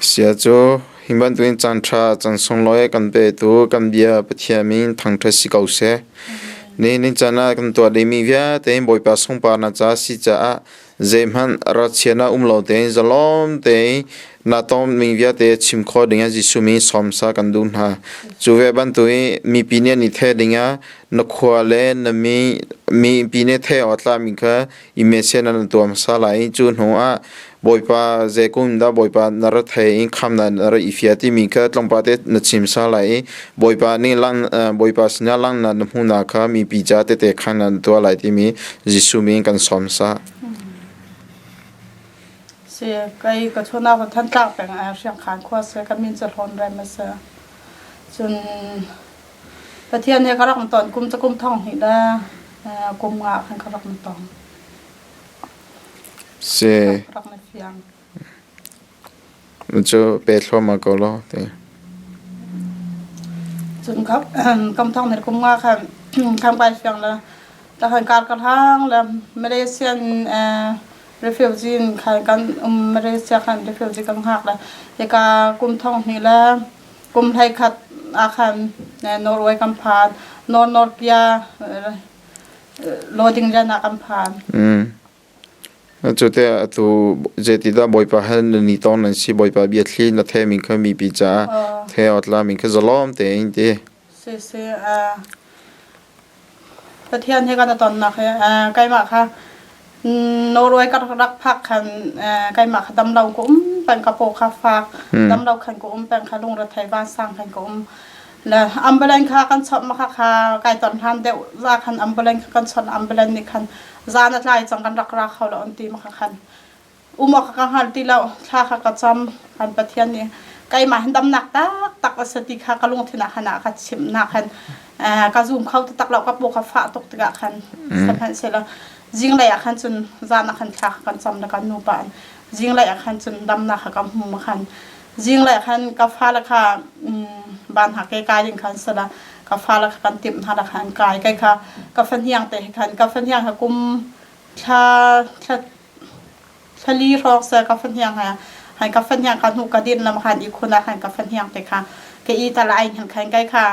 Sia cu hi bantukin caanṭha caan sunglawi kan petu kan bia Pathian min thangṭhat si ko seh. Nihin caan ah kan tuah dingmi vialte Bawipa sungparnak ca si caah zeihmanh ralchiatnak um lo tein zalawm tein na tonmi vialte chim khawh dingah Jesuh min sawmsa kan duh hna. Cu ve bantukin mipi nih an i theh dingah na khua le na mi mipi nih theh awk a tlakmi kha i mesian an tuah hmasa lai i cu hnu ah Bawipa zeikum dah Bawipa na ra thei i khamnak na ra i fia timi kha tlawmpal te na chim sa lai i Bawipa nih lang Bawipa sinah langhnak na hmuhnak kha mipi ca tete khan na tuah lai timi Jesuh min kan sawm sa. Si kai ka chuna ka than tlak peng a hriang khan khua se ka min cu hlawn rem a si. Cun Pathian he ka rak ton kum cu kum thong hnih le kum nga khan ka rak tong. Si. Rak na fiang. Cu pe thluahmah ko law ti. Cun kam thong hnih kum nga khan kham kai fiang le ta khan kar ka hlang le Malaysian refugee khan kan um Malaysia khan refugee kan hngak le hika kum thong hnih le kum 11 ah khan Norway kan phan. Nor Norkia loading rian ah kan phan. Mm. Cu te atu zeitidah Bawipa he na ni tong nan si Bawipa bia thli na the mi kha mipi caah the otla mi kha zalawm tein ti. Si si Pathian he kan i tonnak hi keimah kha Norway ka rak phak khan keimah kha damlo ka um peng ka paw kha fak damlo khan ka um peng kha lungrethei vansang khan ka um le ambulance kha kan chawnh ma kha kha kai ton hlan deuh za khan ambulance kha kan chawnh ambulance nih khan zan a tlai cang kan rak ra kho lo an ti ma kha khan um awk ka hngal ti lo thla kha ka cam kan Pathian nih keimah hin damnak taktak a si ti kha ka lungthin ah khan a ka chimhnak khan ka zum kho taktak lo ka paw kha fah tuk tikah khan sihmanhsehlaw zinglei ah khan cun zan ah khan thla kha kan cam le kan nupa in zinglei ah khan cun damnak kha ka hmu khan zinglei ah khan ka fale kha van ha ke kai ding khan sala ka fale kha kan timh hna la khan kai kai kha ka fahniang te khan ka fahniang kha kum thla thla Thlali hrawng seh ka fahniang he han ka fahniang ka hnu ka din lam khan i khun ah khan ka fahniang te kha ka i tal ai hin khan kai kha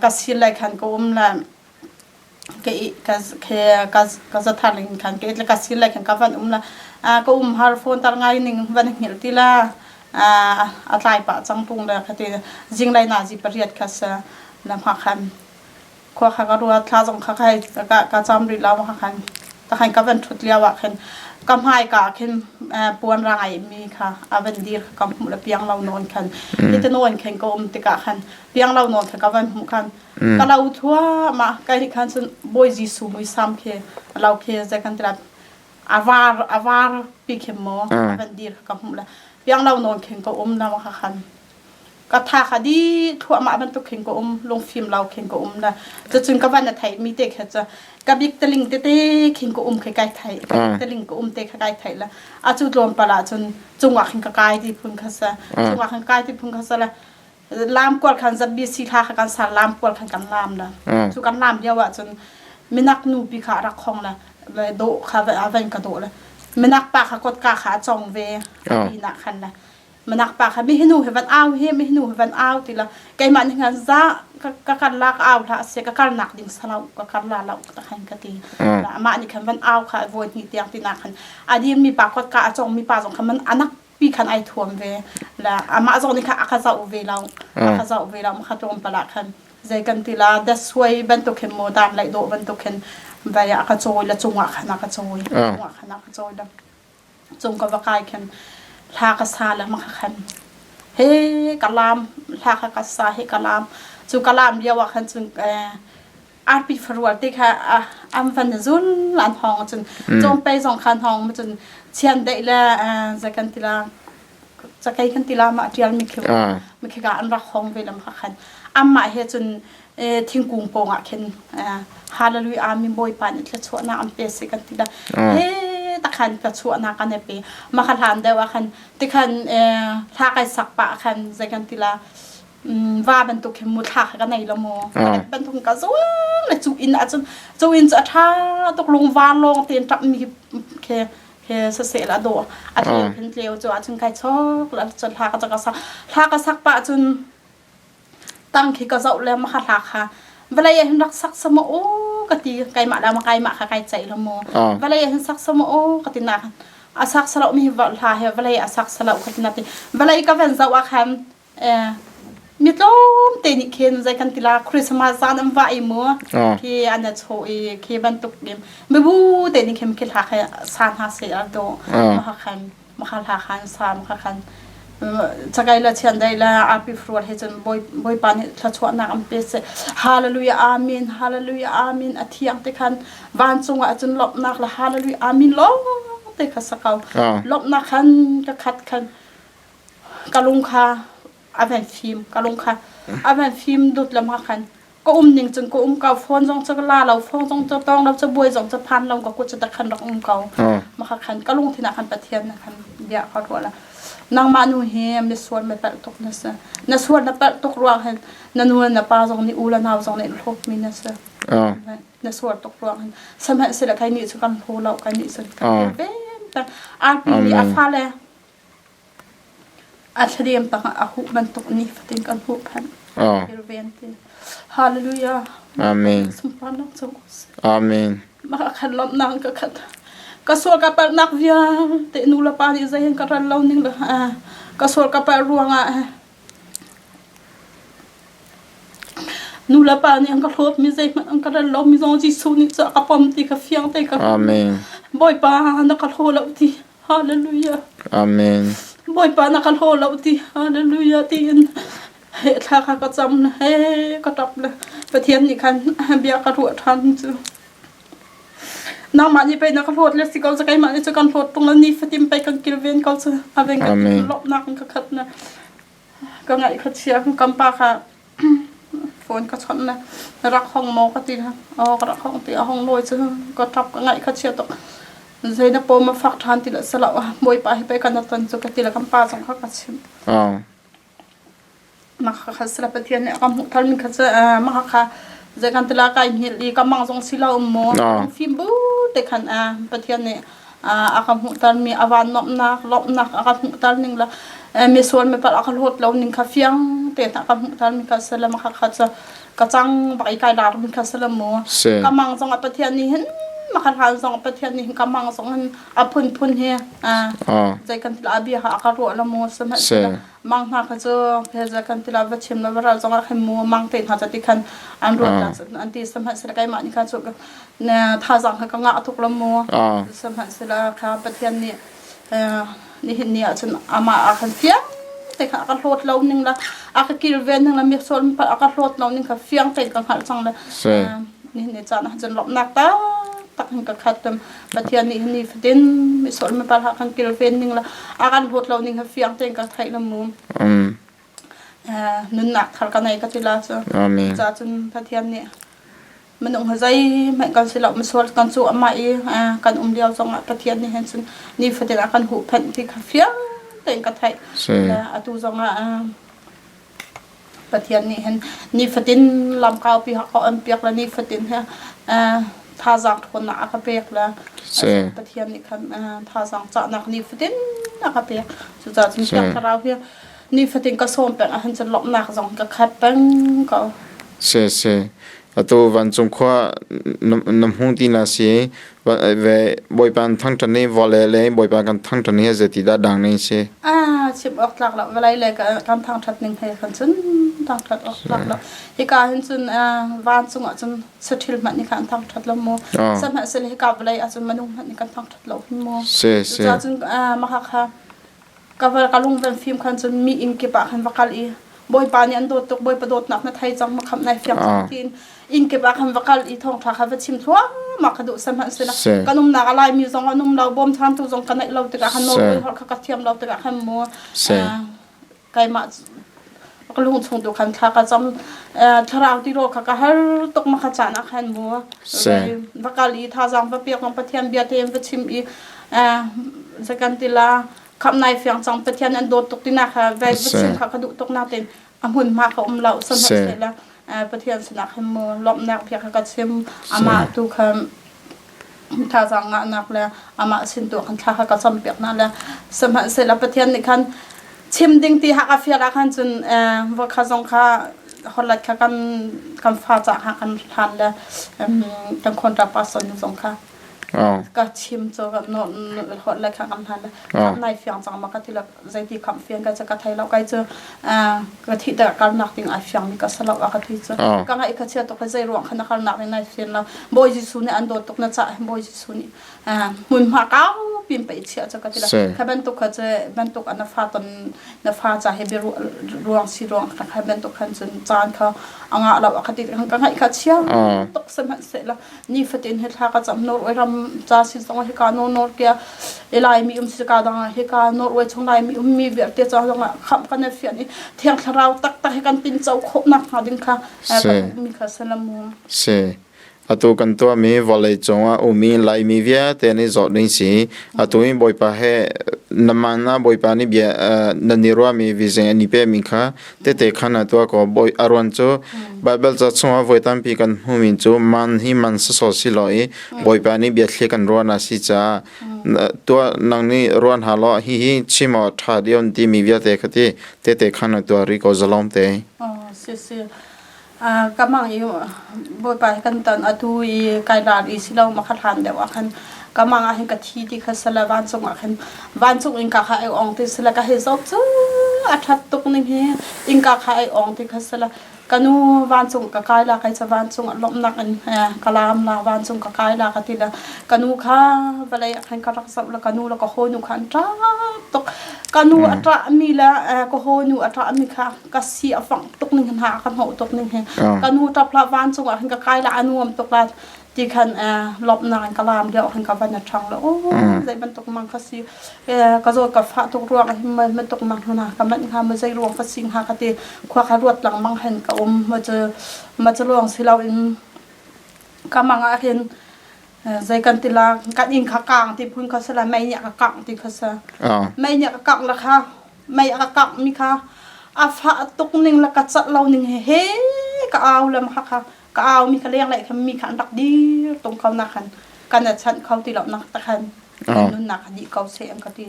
ka sil lai khan ka um la ka i ka khe ka ka zathar ling khan ka i ka sil lai khan ka van um la ka um har phone tar ngai ning van hngilh ti la a tlai pah cang tung le khati zinglai na zi pariat kha sa lam ha khan Khua kha ka ruat thla zong kha kai ka ka cam rih lo ka khan ta khan ka van ṭhut lio ah khin ka hmai ka khin puan rang ai mi kha a van dir ka hmuh le piang lo nawn khan ite nawn khin ka um tikah khan piang lo nawn kha ka van hmuh khan ka lo thua ma kai ni khan cun Bawi Jesuh muisam khi lo khi zei kan tira avar avar pi khin mo a van dir ka hmuh le piang lo nawn khin ka um na ma khan Ka tha kha dih thluahmah bantuk khin ka um, lungfim lo khin ka um na. Cucun ka van a theih mi te kha cu ka bik taling tete khin ka um khi kai theih. Ka bik taling ka um te kha kai theih la. A cu tlawmpal ah cun cungah khin ka kai ti phun kha sa. Cungah khin kai ti phun kha sa la. Lam kual khan ZBC thla kha kan sar lam kual khan kan lam la. Cu kan lam lio ah cun minak nu pi kha a rak khong la. Dawh kha a van ka dawh la. Minak pa kha kotka kha a cong ve. A pinah khan la. Manak pa kha mihnu he van au he mihnu he van au ti la keimah nih khan za ka kar la ka au hlah se ka karnak ding salau ka kar la lo ta khan ka ti la amah nih khan van au kha voi hnih tiang ti na khan a dir mi pa kot ka a chong mi pa zong khan man anak pi khan ai thuam ve la amah zong nih kha a ka zau ve lo a ka zau ve lo ma kha tlawm pala khan zei kan ti la daswai bantuk khin mo dan lai do bantuk khin vai a ka chawi la cungah khan a ka chawi cungah khan a ka chawi la Cung ka va kai khin hla ka sa lengmang kha khan he ka laam hla kha ka sa he ka laam cu ka laam lio ah khan cun arpi farual te kha an van zul an hong cun cawmpei zong khan hong ma cun chiandeih le zei kan ti la cakei kan ti la ma tial mi khi mi khi ka an rak hong ve lam kha khan amah he cun thingkung pawng ah khin Hallelujah Amen Bawipa nih thluachuahnak an pe si kan ti la he takhan thluachuahnak kan pe ma kha hlan deuh ah khan tikhan hla kai sak pah khan zei kan ti la va bantuk hin mu thla kha ka nei lo mu bantuk ka zuang le cu in ah cun cu in cu a tha tuk lungvar lawng tein ṭap mi khi. He saseh la dawh a tleu hin tleu cu ahcun kai chok la cun hla ka ka sak hla ka sak pah cun tang khi ka zoh le ma kha hla kha vawlei ah hin rak sak sama u ka ti keimah la ma keimah kha kai ceih lo mu vawlei ah hin sak sama u ka ti nak a sak salo mi hla he vawlei a sak salo ka ti na ti vawlei ka van zoh ah khan Mi tlawmte nih khin zei kan ti la Christmas zan an vah i mu khi an i chaw i khi bantuk in mibu te nih khin khi hla kha sa hna seh a dawh mah khan mah hla khan sa mah khan chakai la chiandai la api frual he cun bawipa nih thluachuahnak an pe seh hallelujah amen hallelujah amen a thiang te khan vancung ah cun lawmhnak le hallelujah amen lawng te kha sakau lawmhnak khan ka khat khan Ka lung kha a van fim ka lung kha a van fim dut lam ah khan ka um ning cun ka um ko phone zong cu ka la lo phone zong cu tawng lo cabuai zong cu phan lo ka kut cu ta khan rak um ko mah khan ka lungthin ah khan Pathian na khan bia ka ruah la nangmah nu hi misual na palh tuk na si na sual na palh tuk ruang hin na nu le na pa zong nih u le nau zong nih hlawt mi na si na sual tuk ruang hin sihmanhsehlaw kai nih cu kan hlaw lo kai nih cun kan ven peng arpi nih a fale A thladem tangah a huh bantuk nifatin kan huh phanh. Oh. Irven ti. Hallelujah. Amen. Sunparnak cu seh. Amen. Mah khan lawmhnak ka khat. Ka sual ka palhnak vialte nu le pa nih zei in ka ral lo ning le ka sual ka palh ruangah nu le pa nih an ka hlawt mi zeihmanh an ka ral lo mi zong Jesuh nih cu a ka pom ti ka fiang te ka Amen. Bawipa na ka hlaw lo ti Hallelujah. Amen. Bawipa na ka hlaw lo ti Hallelujah tiin he thla kha ka cam le he ka ṭap le Pathian nih khan bia ka ruah ṭhan cu. Nangmah nih pei na ka hlawt le si ko cu keimah nih cu kan hlawt ṭung le ni fatin pei kan kilven ko cu a veng ka lawmhnak in ka khat na ka ngaih kha chia kan pa kha Phone ka chawnh le na rak hong maw ka ti hna. Aw ka rak hong ti a hong lawi cu ka ṭap ka ngaih kha chia tuk. Zei na paw ma fak ṭhan ti le salo Bawipa hi pei kan ton cu ka ti le kan pa zong kha ka chimh. Mah kha sala Pathian nih a ka hmuh tharmi kha cu mah kha zei kan tila kai hngilh i ka mang zong si lo maw fim bu te khan Pathian nih a ka hmuhtermi a van nuamhnak lawmhnak a ka hmuhter ning le misual mipalh a ka hlawt lo ning kha fiang tein a ka hmuhter mi kha si le mah kha cu ka cang bak i kai lar mi kha si le mu ka mang zong a Pathian nih hin mah hlan zong a Pathian nih hin ka mang zong hin a phunphun hi zei kan tila bia ha a ka ruah la mu sihmanhsehlaw mang hna kha cu he kan tila va chim la va ral zong ah khan mu mang te hna ti khan an ruat an ti sihmanhsehlaw keimah nih khan cu thazaang kha ka ngah tuk lo mu sihmanhsehlaw kha Pathian nih nihin ni ahcun amah ah khan fiang te kha a ka hlawt lo ning la a ka kilven ning la misual a ka hlawt lo ning kha fiang tein ka hngalh cang le nihin ni caan ahcun lawmhnak taktak in ka khat Pathian nih ni fatin misual mipal ha kan kilven ning la a kan hlawt lo ning kha fiang tein ka theih lo mu nunnak thar ka nei ka ti la cu ca cun Pathian nih Minung hi zeihmanh kan si lo, misual kan cu amah i kan um lio zongah Pathian nih hin cun nifatin a kan huhphenh ti kha fiang tein ka theih. Atu zongah Pathian nih hin nifatin lam kaupi ha ka on piak le nifatin he thazaang ṭhawnnak a ka pek le Pathian nih khan thazaang cahnak nifatin a ka pek. Cucaah cun Thiang Thlarau hi nifatin ka sawm peng ahhin cun lawmhnak zong ka khat peng ko. Si si. Atu vancung khua na hmu ti na si ve Bawipa an thangṭhat ni vawlei le Bawipa kan thangṭhat ni zeiti dah dang ning si? Ah chim awk tlak lo vawlei le kan thangṭhat ning he kan cun thangṭhat awk tlak lo. Hika hin cun vancung ah cun saṭhil hmanh nih khan thangṭhat lo mu. Sihmanhsehlaw hika vawlei ah cun minung hmanh nih kan thangṭhat lo hin mu. Si si. Cucaah cun mah kha Ka val ka lung van fim khan cun mi inn kip ah khan va kal i Bawipa nih an dawt tuk Bawipa dawtnak na thei cang makhamh nai fiang cang tiin inn kip ah khan va kal i thawngṭha kha va chim thluahmah ka duh sihmanhsehlaw kan umnak a Laimi zong an um lo bawmchantu zong ka neih lo tikah khan Norway holh kha ka thiam lo tikah khan mu keimah ka lung chung tu khan thla ka cam thlarau tirawl kha ka har tuk ma kha caan ah khan mu va kal i thazaang va pek Pathian bia te va chim i zakan tila kham nai fiang cang Pathian an dawt tuk tina kha vai va chim kha ka duh tuk na ten a hmun ma ka um lo sihmanhsehlaw Pathian sinah khan mu lawmhnak bia kha ka chim amah tu kha. Thazaang ngahnak le amah sin tu khan thla kha ka campiak hna le sihmanhsehlaw Pathian nih khan chim ding ti hak a fial ah khan cun voikhat zong kha hollet kha kan kan fa ca kha kan hlan le kan contract pastor nu zong kha ka chim cu hollet kha kan hlan le nai fiang cang ma ka ti lo zeiti khamh fiang ka cu ka thei lo kai cu ka thih tikah kalnak ding ai fiang mi ka si lo a ka ti cu ka ngaih ka chia tuk zei ruang khan na kalnak ding nai fian lo Bawi Jesuh nih an dawt tuk na cah Bawi Jesuh nih hmunhma kau pin pei chia cu ka ti la kha bantuk kha cu bantuk na fa ton na fa ca he bia ruang si ruang kha bantuk khan cun caan kha a ngah lo a ka ti ka ngaih kha chia tuk sihmanhsehlaw nifatin hi thla ka cam Norway ram ca sin zong hika no nor kia Laimi um si ka dang ah hika Norway chung Laimi ummi vialte ca zong ah khamh kan i fian i Thiang Thlarau taktak hi kan tinco khawh nak hnga ding kha mi kha salamu Si atu kan tuahmi vawlei cung ah ummi Laimi vialte nih zawt ding si atu in Bawipa he naman ah Bawipa nih bia nan i ruahmi vizing an i pemi kha tete khan a tuah ko bawi a ruan cu Baibal ca chungah voi tampi kan hmuhmi cu man hi man sawsawh si lo i Bawipa nih biathli kan ruahnak si caah tuah nang nih ruan ha law hihi chim aw ṭha dion timi vialte kha ti tete khan a tuah ri ko zalom te. Si si ka mang i Bawipa hi kan ton atu i kai ral i si lo ma kha hlan deuh ah khan ka mang ah hin ka thi ti kha sala vancung ah khan vancung innka kha ai ong ti sala ka hei zoh cu a ṭhat tuk ning hi innka kha ai ong ti kha sala ka nu vancung ka kai la kai ca vancung ah lawmhnak in ka laam la vancung ka kai la ka ti la ka nu kha vawlei ah khan ka rak zoh la ka nu la ka hawinu kha an ṭap tuk ka nu a ṭah mi le ka hawinu a ṭah mi kha ka si a fang tuk ning hna ka hnawh tuk ning hi ka nu ṭap la vancung ah khan ka kai la a nuam tuk la ti khan lawmhnak in ka laam lio khan ka van a ṭhang lo zei bantuk mang ka si ka zawt ka fah tuk ruang hi bantuk mang hna ka manh hnga ma zei ruang ka si hnga ka ti khua kha ruat lengmang hen ka um ma cu ma cu lawng si loin ka mang ah hin zei kan ti la kan inn kha kang ti phun kha si la mei nih a ka kangh ti kha si mei nih a ka kangh la kha mei a ka kangh mi kha a fah tuk ning la ka cat lo ning he he ka au le ma kha kha ka au mi kha leng lei khan mi kha an rak dir tung ko na khan kan a chanh kho ti lo nak ta khan nunnak a dih ko seh an ka ti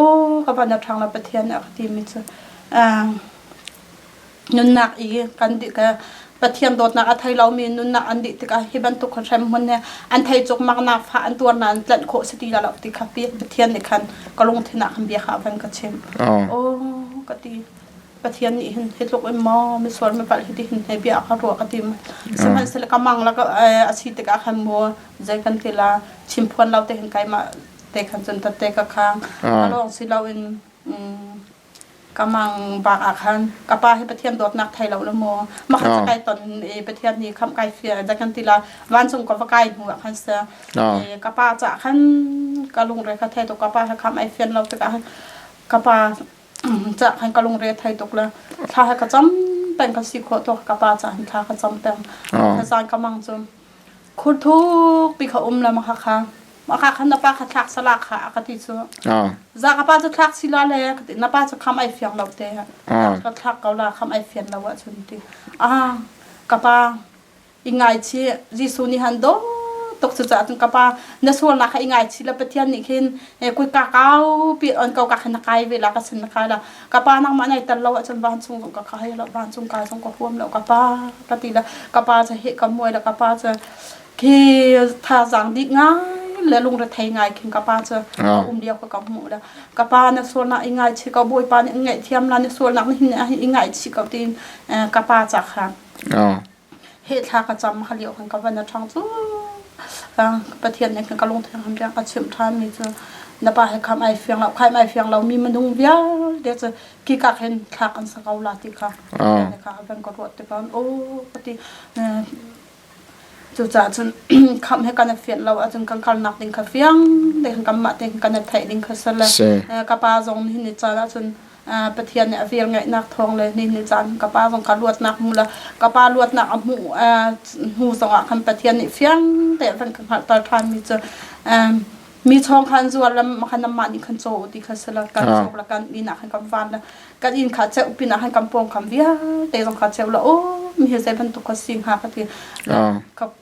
o ka van a ṭhang la Pathian a ka ti mi cu nunnak i kan dih ka Pathian dawtnak a thei lomi nunnak an dih tikah hi bantuk hrem hmun he an thei cuk maknak fa an tuar na an tlanh khawh si ti lo ti kha Pathian nih khan ka lungthin ah khan bia kha van ka chim o ka ti Pathian nih hin hi tluk in maw misual mipalh hi ti hin he bia ka ruah ka ti sihmanhsehlaw ka mang la a si tikah khan mu zei kan ti la chimphuan lo te hin keimah te khan cun tate ka khang a lawng si loin ka mang bak ah khan ka pa hi Pathian dawtnak thei lo le maw ma kha kai ton i Pathian nih khamh kai fia zei kan ti la vancung ka va kai hnu ah khan sa ka pa ca khan ka lungre ka thei tuk ka pa kha khamh ai fian lo tikah ka pa Cah khan ka lungre thei tuk le thla he ka cam peng ka si khawh tuk ka pa cah hin thla ka cam peng. Thlazaan ka mang cu khur thuk pi kha um le maka kha maka khan na pa kha thlak sala kha a ka ti cu. Za ka pa cu thlak sila le ka ti na pa cu kham ai fiang lo te. Ka thlak ko la kham ai fian lo ahcun ti. Ah ka pa i ngaichih Jesuh nih han dawt tuk cucaah cun ka pa na sualnak kha i ngaichih la Pathian nih khin kutka kau pi on ko ka khan na kai ve la ka sin na kai la ka pa nangmah nai tel lo ahcun vancung zong ka kai lo vancung kai zong ka huam lo ka pa ka ti la ka pa cu he ka muai la ka pa cu khi thazaang dih ngai le lungrethei ngai khin ka pa cu a um lio ka ka hmuh la ka pa na sualnak i ngaichih ko Bawipa nih ngaihthiam la na sualnak na hin i ngaichih ko tiin ka pa ca khan He thla ka cam kha lio khan ka van a ṭhang cu Pathian nih khan ka lungthin khan riang ka chimh ṭhan mi cu na pa he kham ai fiang lo khaim ai fiang lo mi minung vialte cu kikak hin thlak an sa ko la ti kha kha van ka ruat tikah o ka ti cucaah cun khamh he kan i fian lo ahcun kan kalnak ding kha fiang te khan kanmah te kan i theih ding kha si le ka pa zong nihin ni caan ahcun Pathian nih a velngeihnak thawng le ni ni caan ka pa zong kha luatnak hmu la ka pa luatnak a hmuh hnu zongah khan Pathian nih fiang te van ka hngalhter ṭhan mi cu. Mi chawng kha an zuar le khan anmah nih khan caw u ti kha si la kan cawk la kan inn ah khan kan van la kan inn kha ceuh pin ah khan kan pawngkam vialte zong kha ceuh la o mi hi zei bantuk ka si hnga ka ti.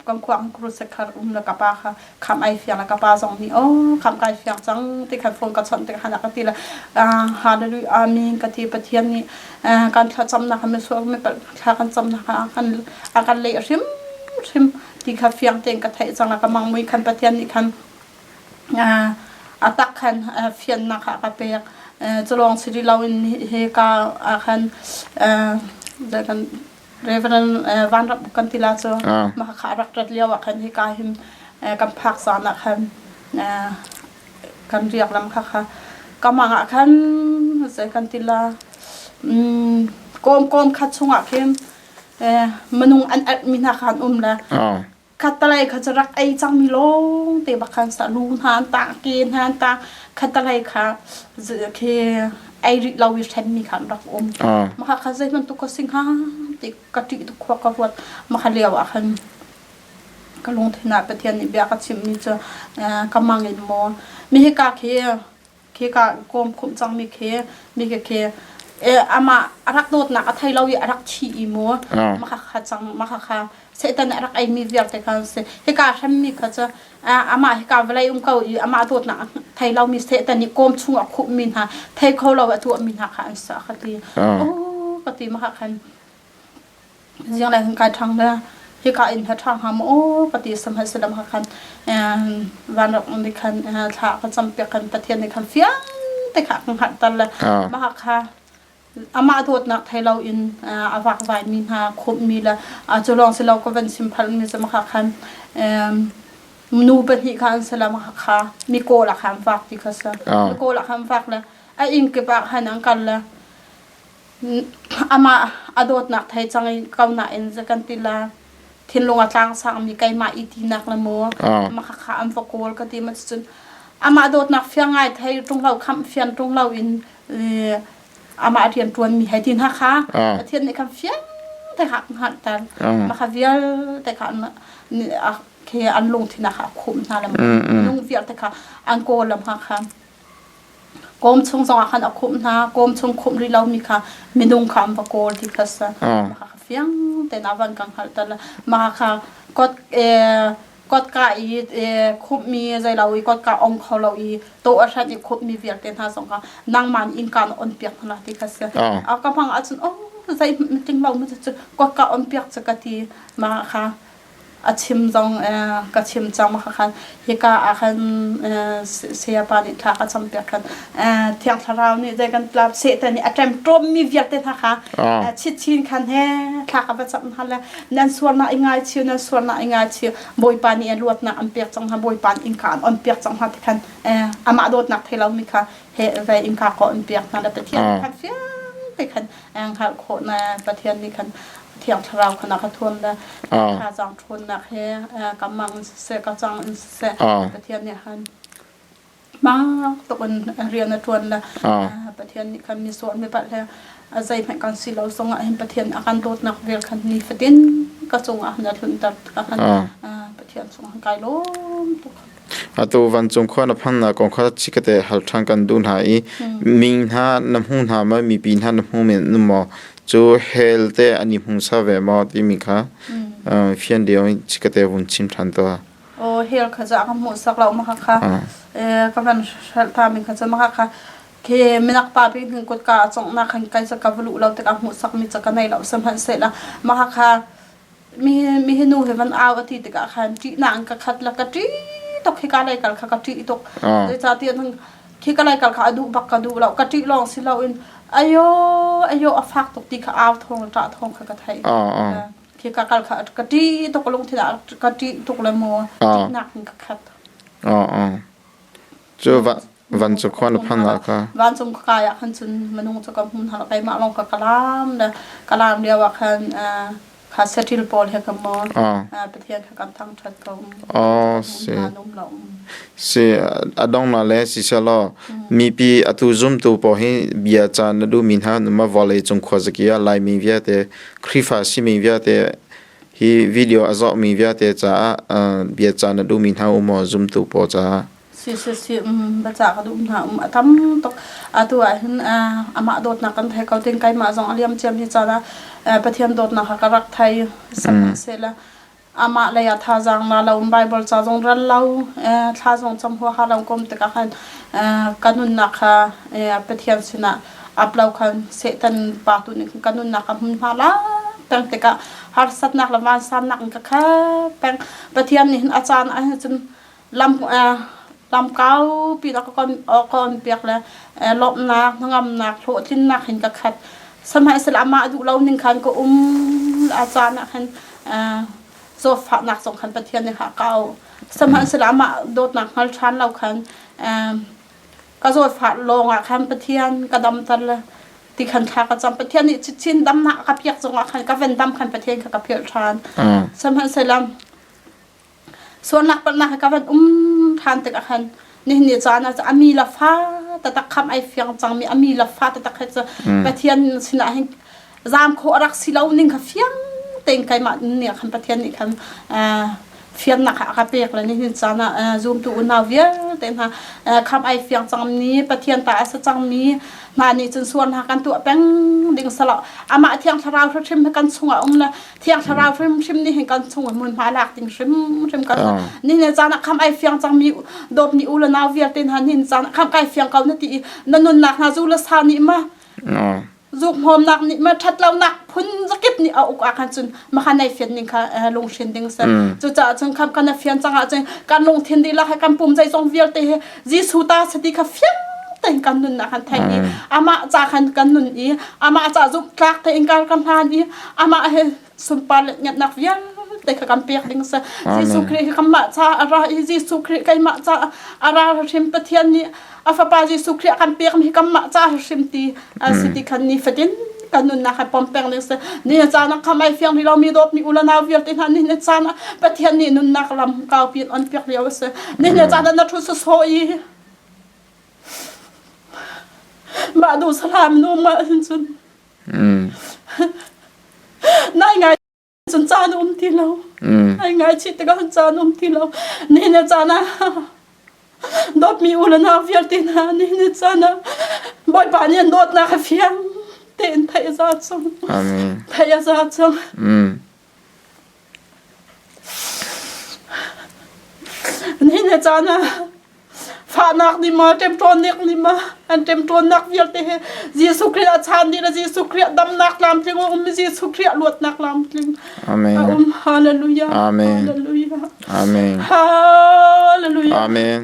Kan khua kan kru se khar um la ka pa kha kham ai fiang la ka pa zong nih o kham kai fiang cang ti khan phone ka chawnh ti khan ka ti la hallelujah amen ka ti. Pathian nih kan thlacamnak mi sual mi thla kan camnak kan a kan leh hrim hrim ti kha fiang tein ka theih cang la ka mang mui khan Pathian nih khan a tak khan fiannak ah ka pek. Culawng si rih loin hi ka ah khan kan Reverend Vanram kan ti la cu mah kha rak rat lio ah khan hi ka hin kan phak zan ah khan kan riak lam kha kha ka mang ah khan zei kan ti la kawm kawm khat chungah khin minung an alh mi hna kha an um le khatalei kha cu rak ei cangmi lawng te bak khan sa lu hna an tah ke hna an tah. Khatalei kha khi ei rih lo i hremmi kha an rak um. Mah kha zei bantuk ka si hnga ti ka ṭih tuk khua ka ruat. Mah lio ah khan ka lungthin ah Pathian nih bia ka chimhmi cu ka mang in maw mi hika khi khika kawm khumh cangmi khi mi khi amah a rak dawtnak a thei lo i a rak thi i mu mah kha cang mah kha Satan nih a rak eimi vialte kha an si. Hika hremmi kha cu amah hika vawlei um ko i amah dawtnak a thei lomi Satan nih kawm chung a khumhmi hna thei kho lo a tuahmi hna kha an si ka ti. Oh ka ti mah khan zinglei hun kai ṭhang le hika inn he ṭha hnga maw aw ka ti sihmanhsehlaw mah khan vanrak nih khan thla ka campiak khan Pathian nih khan fiang te kha ka hngalhter le mah kha amah dawtnak thei loin a vakvaimi hna khumhmi le cu lawng si lo ka van chim phalmi cu mah khan nu pahnih kha an si le mah kha mi kawl ah khan vak ti kha si mi kawl ah khan vak le a inn kip ah khan an kal le amah a dawtnak thei cang i ko nain kan ti la thinlung a tlang sangmi keimah i tinak le maw mah kha an va kawl ka ti ma cun amah dawtnak fiang ngai thei ṭung lo khamh fian ṭung lo in amah rian ṭuanmi hei ti hna kha Pathian nih khan fiang te kha hngalhter mah kha vialte kha khi an lungthin ah kha a khumh hna le nung vialte kha an kawl lam kha kawm chung zongah khan a khumh hna. Kawm chung khumh rih lomi kha minung kha an va kawl ti kha si. Mah kha fiang tein a van kan hngalhter. Mah kha kot kotka i khumhmi zeilo i kotka ong kho lo i tawh a hrat i khumhmi vialte hna zong kha nangmah nih innka na on piak hna ti kha si. Ka hmang ahcun oh zei tling lo mu cu kotka on piak cu ka ti. Mah kha a chim zong ka chim cang kha khan hika ah khan sayapa nih thla ka campiak khan Thiang Thlarau nih zei kan tlap Satan nih a ṭemṭawmmi vialte hna kha chitchin khan he thla ka va cam hna le nan sualnak i ngaichiu nan sualnak i ngaichiu Bawipa nih a luatnak an pek cang hna Bawipa nih innka an on piak cang hna ti khan amah dawtnak thei lomi kha he ve innka ko an piak hna le Pathian khan fiang te khan hngalh khawh na Pathian nih khan Thiang Thlarau kha na ka thawn le thazaang ṭhawnnak he ka mang in siseh ka cang in siseh Pathian nih khan mak tuk in rian a ṭuan le Pathian nih khan mi sual mi palh he a zeihmanh kan si lo zongah hin Pathian a kan dawtnak vel khan nifatin ka cungah hin a tlunter tikah khan Pathian cungah kai lawm tuk. Atu vancung khua na phannak kong kha chikkate hal ṭhan kan duh hna i mi hna na hmu hna maw, mipi hna na hmu men maw, cu hell te an i hmungsa ve maw timi kha fian deuh in chikkate vun chim ṭhan tuah. Aw hell kha ca ka hmuhsak lo ma kha ka van hrelh ta mi kha cu ma kha khi minak pa bik hin kutka a conghnak khan kai ca ka va luh lo tikah hmuhsak mi ca ka nei lo sihmanhsehlaw mah kha Mi hi nu he van au a ti tikah khan ṭihnak in ka khat la ka ṭih tuk hika lei kal kha ka ṭih tuk. Zeicahtiah hika lei kal kha a duh bak ka duh lo. Ka ṭih lawng si loin ayo ayo a fak tuk ti kha au thawng le ṭah thawng kha ka theih. Hika kal kha ka ṭih tuk lungthin ah ka ṭih tuk le mu ṭihnak in ka khat. Cu vancung khua na phan ah kha Vancung ka kai ah khan cun minung cu ka hmun hna keimah lawng ka kalam le kalam lio ah khan kha saṭil pawl he ka maw Pathian kha kan thangṭhat ko. Oh si si a dong na le si selaw mipi atu zumtu pawl hi bia ca na duhmi hna ma vawlei cung khuazaki ah Laimi vialte Khrihfa simi vialte hi video a zohmi vialte caah bia ca na duhmi hna um maw zumtu pawl caah? Si si si um biacah ka duh hna um a tam tuk. Atu ah hin amah dawtnak kan thei ko tin keimah zong a liam ciam hi caan ah Pathian dawtnak kha ka rak thei. Sihmanhsehlaw amah lei ah thazaang la lo Bible ca zong ral lo thla zong cam huaha lo kom tikah khan ka nunnak kha Pathian sinah ap lo khan Satan pa tu nih ka nunnak ka hmun hma la peng tikah harsatnak le vansannak in ka khat peng Pathian nih hin a caan ah hin cun lam lam kaupi na ka kon piak le lawmhnak hnangamnak hlawhtlinnak hin ka khat sihmanhsehlaw amah duh lo ning khan ka um a caan ah khan zawtfahnak zong khan Pathian nih a ka auh sihmanhsehlaw amah dawtnak hngal ṭhan lo khan ka zawtfah lawng ah khan Pathian ka damter le ti khan thla ka cam Pathian nih chin damnak ka piak zongah khan ka ven dam khan Pathian kha ka philh ṭhan sihmanhsehlaw Sualnak palhnak he ka van um ṭhan tikah khan nihin ni caan ah a mi le fa taktak khamh ai fiang cangmi a mi le fa taktak he cu Pathian sinah hin zaam khawh a rak si lo ning kha fiang tein keimah nih khan Pathian nih khan fiannak kha a ka pek le nihin caan ah zumtu unau vialte hna khamh ai fiang cangmi Pathian ta a si cangmi hna nih cun sual hna kan tuah peng ding salo amah thiang thlarau hrimhrim hi kan chungah um le Thiang Thlarau hrimhrim nih hin kan chung in hmunhma lak ding hrimhrim kan ni ne caan ah kham ai fiang cangmi dawtmi u le nau vialte hna nin caan kham kai fiang ko na ti i na nunnak hna zu le sa nih ma zuk hmawmnak nih ma ṭhat lonak phun zakip nih a uk ah khan cun makhan ai fian ning kha lunghrin ding si cucaah cun kham kan fian cang ah cun kan lungthin dihlak he kan pum zeizong vialte he Jesuh ta sati kha fiang tein kan nunnak kan theih i amah ca khan kan nun i amah ca zumhtlak tein kar kan hlan i amah he sunpar le ngetnak vialte kha kan pek ding si Jesuh Khrih hi kanmah ca a ra i Jesuh Khrih keimah ca a ra hrim Pathian nih a fapa Jesuh Khrih a kan pek mi hi kanmah ca hrim ti si ti khan ni fatin kan nunnak hai pom peng ding si ni na caan ah kham ai fiang rih lomi dawtmi u le nau vialte hna ni na caan ah Pathian nih nunnak lam kaupi in on piak lio a si ni na caan ah na thu sawsawh i mah duh salam nu mah hin cun nai ngai cun caan um ti lo ai ngaichih tikah caan um ti lo nihin a caan ah dawtmi u le nau vialte hna nihin a caan ah Bawipa nih an dawtnak a fiang tein theih a za cang theih a za cang nihin a caan ah Fahnak nih maw, ṭemṭawnnak nih maw, an ṭemṭawnnak vialte he Jesuh Khrih a chan dih le Jesuh Khrih damnak tlamtling a um Jesuh Khrih luatnak tlamtling Amen. a um. Hallelujah. Amen. Hallelujah. Amen. Hallelujah. Amen.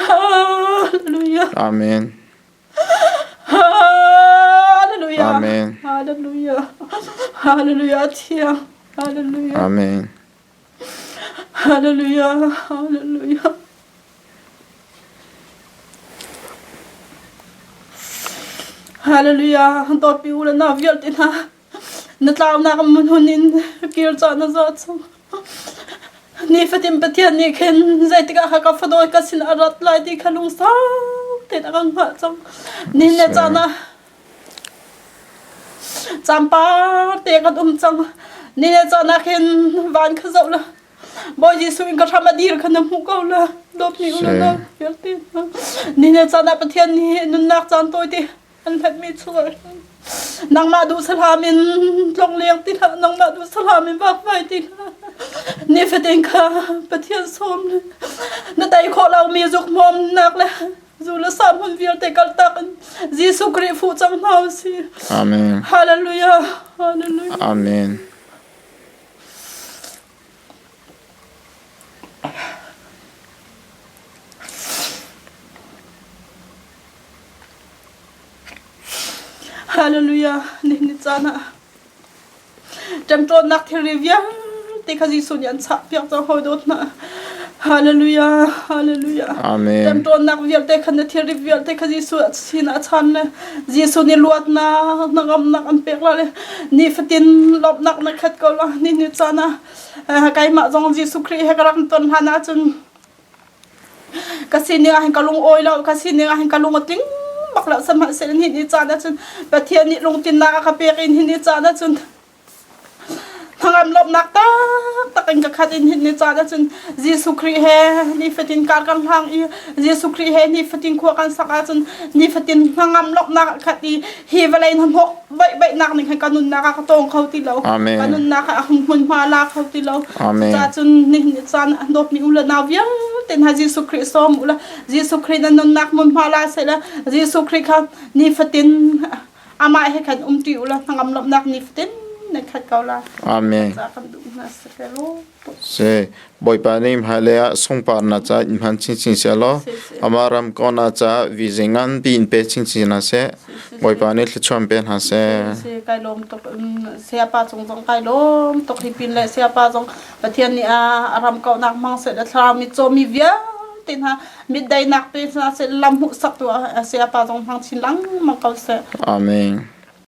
Hallelujah. Amen. Hallelujah. Amen. Hallelujah. Hallelujah. Thiang. Hallelujah. Amen. Hallelujah, hallelujah. Hallelujah, dawtmi u le nau vialte hna, na tlaunak hmun in kir cah na zaw chung. Nifatin Pathian nih khin zeitik ah ka fadawi ka sin a rat lai ti kha lungsau tein a kan hngah cang. Nihin le caan ah Campar te kan um cang. Ni le caan ah khin van kha zoh la. Bawi Jesuh in ka hram a dir kha na hmuh ko la. Dawtmi u le nau vialte hna. Ni le caan ah Pathian nih nunnak caan tawite an hlatmi chungah nangmah duh salam in tlong leng ti hlah nangmah duh salam in vakvai ti hlah nifatin kha Pathian sawm na tei khawh lomi zuk hmawmnak le Zu le sa hmun vialte kaltak in Jesuh Khrih fuh cang hna u sih. Amen. Hallelujah. Hallelujah. Amen. Hallelujah. Nihin ni caan ah Ṭemṭawnnak thilri vialte kha Jesuh nih an chahpiak cang hawi dawt hna. Hallelujah, hallelujah. Amen. Ṭemṭawnnak vialte kha na thilri vialte kha Jesuh sinah a chan le Jesuh nih luatnak, hnangamnak an pek la le nifatin lawmhnak na khat ko la ni ni caan ah keimah zong Jesuh Khrih he ka rak ton hlan ahcun Ka sining ah hin ka lung awi lo, ka sining ah hin ka lung a tling bak lo. Sihmanhsehlaw nihin ni caan ahcun Pathian nih lungtlinnak a ka pek i nihin ni caan ahcun hna. Hnangam lawmhnak taktak in ka khat in hin ni caan ahcun Jesuh Khrih he nifatin kar kan hlang i Jesuh Khrih he nifatin khua kan sak ahcun nifatin hnangam lawmhnak a khat i hi vawlei hnahnawk baihbaihnak ning khan ka nunnak ah ka tawng kho ti lo. Amen. Ka nunnak ah hmunhma la kho ti lo. Amen. Cucaah cun nihin ni caan ah dawtmi u le nau vialte hna Jesuh Khrih sawm u la Jesuh Khrih na nunnak hmunhma la seh la Jesuh Khrih kha nifatin amah he khan umṭi u la hnangam lawmhnak nifatin nan khat ko la. Amen. Ca kan duh hna si ke lo. Si Bawipa nih hmailei ah sungparnak ca in hman chinchin seh law amah ram kawhnak ca vize nganpi in pe chinchin hna seh. Bawipa nih thluachuah pe hna seh. Si kai lawm tuk sayapa cung zong kai lawm tuk hi pin le sayapa zong Pathian nih a ram kauhnak hmang seh le thlarau mit cawmi vialte hna mit daihnak pe hna seh lam hmuhsak tu sayapa zong hmang chin lengmang ko seh. Amen.